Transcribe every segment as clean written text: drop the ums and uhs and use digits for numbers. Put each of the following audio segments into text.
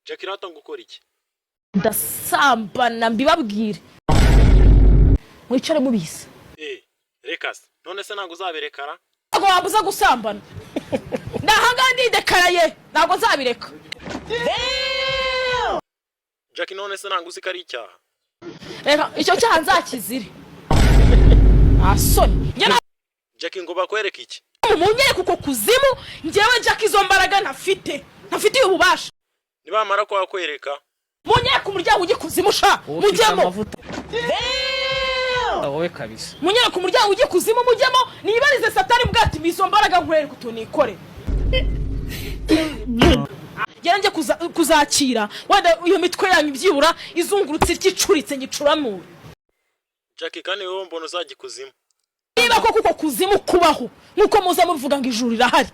Jackie rata ngo ukora iki? Ndasambana, mbibabwire mwicare mubizi. Eh, reka se, none se ntabwo uzaberekara? Ntabwo wambuza gusambana, ndahangaha ndidekaraye, ntabwo nzabireka. Jackie, none se ntabwo uzi ko ari icyaha? Reka icyo cyaha nzakizire, nta soni njye. Jackie, ngo bakwereke iki? Munyereke uko kuzimu. Njyewe Jackie, izo mbaraga ntafite, ntafitiye ububasha. Nibamara kuhakwereka? Munyereke umuryango ujya ikuzimu sha, mujyemo. Amavuta wowe kabisa. Munyereke umuryango ujya ikuzimu mujyemo, nibarize Satani bwati izo mbaraga nkwereke utuntu nikore ngera njye kuzakira wenda iyo mitwe yanyu byibura izungurutse icuritse ngicuramure. Jackie, kandi wowe mbona uzajya ikuzimu. Niba koko uko kuzimu kubaho nk'uko muza muvuga ngo ijuru rirahari,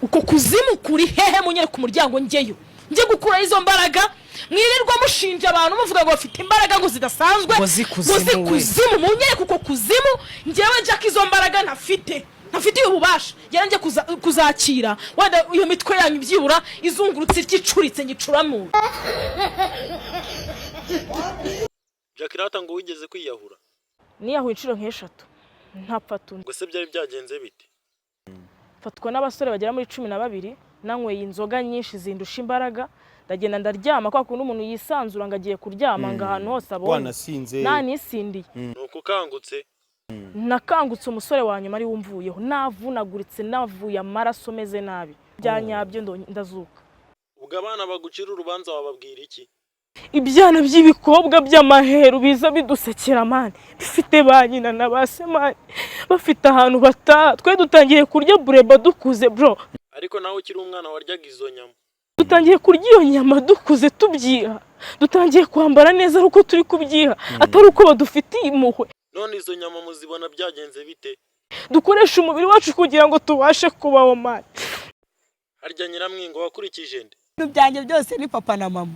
uko kuzimu kuri hehe? Munyereke umuryango njyeyo, njye gukuraho izo mbaraga mwirirwa mushinja abantu muvuga ngo bafite imbaraga ngo zidasanzwe. Ngo zikuzimu ngo zikuzimu. Munyereke uko kuzimu. Njyewe Jack, izo mbaraga ntafite, ntafitiye ububasha, ngera njye kuzakira wenda iyo mitwe yanyu byibura izungurutse icuritse ngicuramure. Jackie rata ngo wigeze kwiyahura? Niyahuye inshuro nk'eshatu ntapfa tu. Ngo se byari byagenze bite? Mfatwa n'abasore bagera muri 12, nanyweye inzoga nyinshi zindusha imbaraga, ndagenda ndaryama kwa kundi umuntu yisanzura ngo agiye kuryama, ngo ahantu hose abonye. Wanasinze? Nanisindiye. Nuko ukangutse? Nakangutse umusore wa nyuma ari wumvuyeho, navunaguritse, navuye amaraso, meze nabi bya nyabyo, ndazuka. Ubwo abana bagucira urubanza wababwira iki? Ibyana by'ibikobwa by'amaheru biza bidusekera man, bifite ba nyina na ba se man, bafite ahantu bataha. Twe dutangiye kurya bureba dukuze, bro. Ariko nawe ukiri umwana waryaga izo nyama? Dutangiye kurya iyo nyama dukuze, tubyiha, dutangiye kwambara neza ari uko turi kubyiha, atari uko badufitiye impuhwe. None izo nyama muzibona byagenze bite? Dukoresha umubiri wacu kugira ngo tubashe kubaho man. Harya nyiramwingo wakurikije nde? Ibintu byanjye byose ni papa na mama.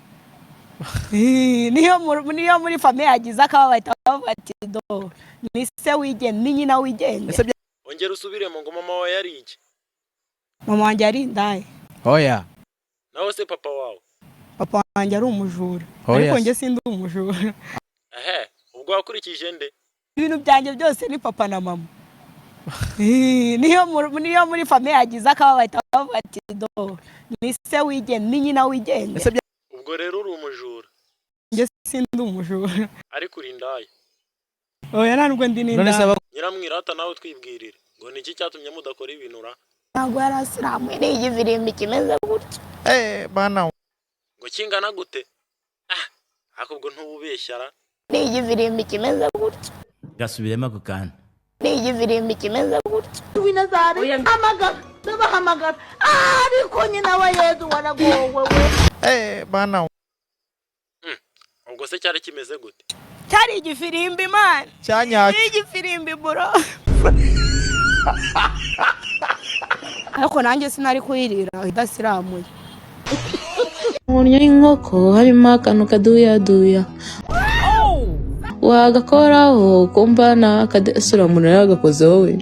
Niyo muri famille yagize akaba bahita bavuga ati do ni se wigenga, ni nyina wigenga. Ese Ongera usubiremo, ngo mama wawe yari iki? Mama wanjye yari indaya. Oya. Nawe se papa wawe? Papa wanjye ari umujura. Oya. Ariko njye sindi umujura. Ehe, ubwo wakurikije nde? Ibintu byanjye byose ni papa na mama. Niyo muri famille yagize akaba bahita bavuga ati do ni se wigenga, ni nyina wigenga. Ese Ubwo rero uri umujura? Njye sindi umujura. Ariko uri indaya? Oya, ntabwo ndi None se n'indaya. Nyiramwirata, nawe twibwirire, ngo ni iki cyatumye mudakora ibintu ra? Ntabwo yari asiramuye, ni igifirimbi kimeze gutya. Eh bana. Ngo kingana gute? Ah, ariko ubwo ntububeshya ra? Ni igifirimbi kimeze gutya. Gasubiremo ako kantu. Ni igifirimbi kimeze gutya. Hamagara, ndabahamagara, ariko nyina wa Yezu waragowe we. Eh bana. Ubwo se cyari kimeze gute? Cyari igifirimbi man. Cyanyacyo. Ni igifirimbi, bro, ariko nanjye sinari kuyirira idasiramuye. Mu y'inkoko harimo akantu kaduyaduya, wagakoraho kumva nakadesura umuntu yagakoze, wowe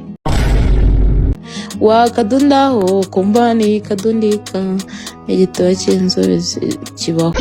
wakadundaho kumva nikadundika, igituba cy'inzobe kibaho.